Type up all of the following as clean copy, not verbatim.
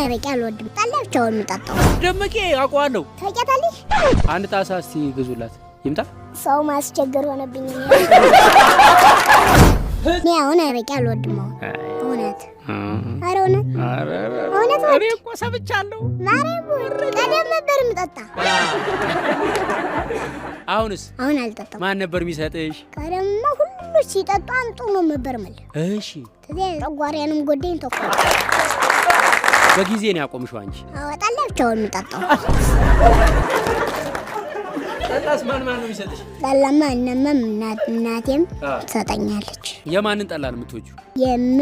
አረቄ አልወድም። ጠላ ብቻውን የምጠጣው። ደመቄ አውቀዋለሁ። ታውቂያታለሽ? አንድ ጣሳ እስቲ ግዙላት ይምጣ። ሰው ማስቸገር ሆነብኝ። እኔ አሁን አረቄ አልወድም። አሁን እውነት፣ ኧረ እውነት እውነት እኔ እኮ ሰምቻለሁ። ማርያም ቀደም ነበር የምጠጣ። አሁንስ አሁን አልጠጣም። ማን ነበር የሚሰጥሽ? ቀደምማ ሁሉ ሲጠጡ አምጡ ነው ነበር የምልህ። እሺ ከዚያ ጨጓራዬንም ጎዳኝ ተውኩ። በጊዜ ነው ያቆምሽው አንቺ። አዎ ጠላ ብቻውን የምጠጣው። ጠላስ ማን ማን ነው የሚሰጥሽ? ጠላማ እነማም እናቴም ትሰጠኛለች። የማንን ጠላ ነው የምትወጂው? የመ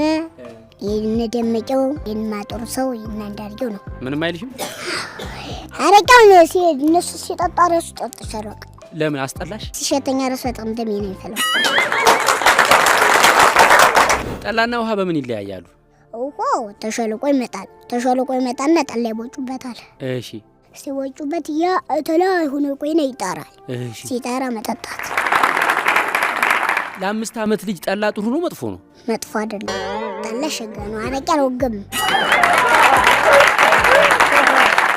የነ ደመቀው የማጥሩ ሰው የነ አንዳርጌው ነው። ምንም አይልሽም? አረቄውን እነሱ ሲጠጡ እራሱ ጠጥቻለሁ። ለምን አስጠላሽ? ሲሸተኛ እራሱ በጣም ደሜ ነው የሚፈላው። ጠላና ውሃ በምን ይለያያሉ? ውሃው ተሸልቆ ይመጣል። ተሸልቆ ይመጣና ጠላ ይቦጩበታል። እሺ ሲቦጩበት ያ እተላይ ሆኖ ቆይና ይጣራል። እሺ ሲጣራ መጠጣት። ለ5 ዓመት ልጅ ጠላ ጥሩ ነው መጥፎ ነው? መጥፎ አይደለም። ጠላ ሸጋ ነው። አረቄ አልወግም።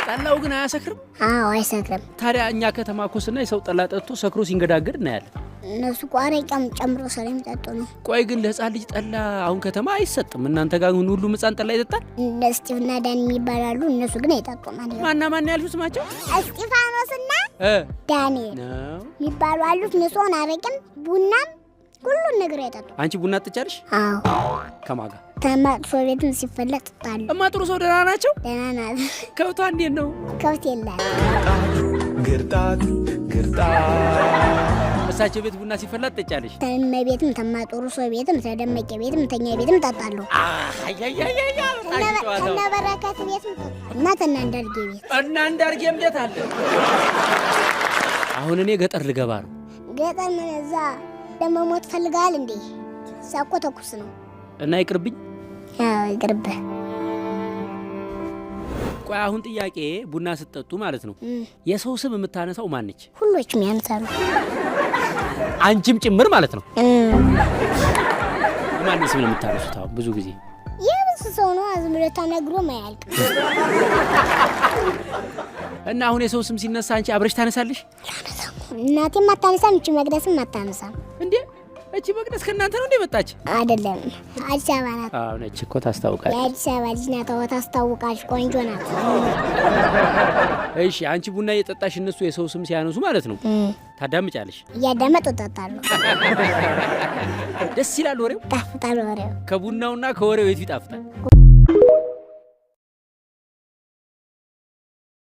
ጠላው ግን አያሰክርም? አዎ አይሰክርም። ታዲያ እኛ ከተማ እኮ ስናይ ሰው ጠላ ጠጥቶ ሰክሮ ሲንገዳገድ እናያለን። እነሱ እኮ አረቄም ጨምሮ ስለሚጠጡ ነው። ቆይ ግን ለህፃን ልጅ ጠላ አሁን ከተማ አይሰጥም። እናንተ ጋር ግን ሁሉም ህፃን ጠላ ይጠጣል? እነ እስጢፍና ዳን የሚባሉ አሉ። እነሱ ግን አይጠጡም። አንዴ ማና ማን ያልሽው ስማቸው? እስጢፋኖስና ዳንኤል ነው የሚባሉ አሉት። እነሱ አሁን አረቄም ቡናም ሁሉን ነገር አይጠጡም። አንቺ ቡና ትጠጫለሽ? አዎ። ከማን ጋር? ተማጥፎ ቤትም ሲፈለጥ እጠጣለሁ። እማ ጥሩ ሰው ደህና ናቸው? ደህና ናት። ከብቷ እንዴት ነው? ከብት የላት። ግርጣት ግርጣት። እሳቸው ቤት ቡና ሲፈላ ትጠጫለሽ? ተመ ቤትም ተማጥሩ ሰው ቤትም ተደመቀ ቤትም ተኛ ቤትም እጠጣለሁ። አያያያያ ከነ በረከት ቤትም እጠጣለሁ። እና ተና አንዳርጌ ቤት። እና አንዳርጌም ቤት አለ። አሁን እኔ ገጠር ልገባ ነው። ገጠር ምን እዛ ለመሞት ፈልጋል እንዴ? እዛ እኮ ተኩስ ነው። እና ይቅርብኝ? አዎ ይቅርብህ። ቆይ አሁን ጥያቄ ቡና ስትጠጡ ማለት ነው የሰው ስም የምታነሳው ማን ነች? ሁሎችም ያነሳሉ። አንቺም ጭምር ማለት ነው። ማን ስም ነው የምታነሱት አሁን ብዙ ጊዜ? የብዙ ሰው ነው ዝም ብሎ ተነግሮም አያልቅም። እና አሁን የሰው ስም ሲነሳ አንቺ አብረሽ ታነሳለሽ? አላነሳም። እናቴም አታነሳም፣ እቺ መቅደስም አታነሳም። እንዴ እቺ መቅደስ ከእናንተ ነው እንዴ መጣች? አይደለም አዲስ አበባ ናት። አዎ ነች እኮ ታስታውቃለች። የአዲስ አበባ ልጅ ናት። አዎ ታስታውቃለች። ቆንጆ ናት። እሺ አንቺ ቡና እየጠጣሽ እነሱ የሰው ስም ሲያነሱ ማለት ነው ታዳምጫለሽ? እያዳመጡ እጠጣለሁ። ደስ ይላል ወሬው? ይጣፍጣል ወሬው። ከቡናውና ከወሬው የቱ ይጣፍጣል?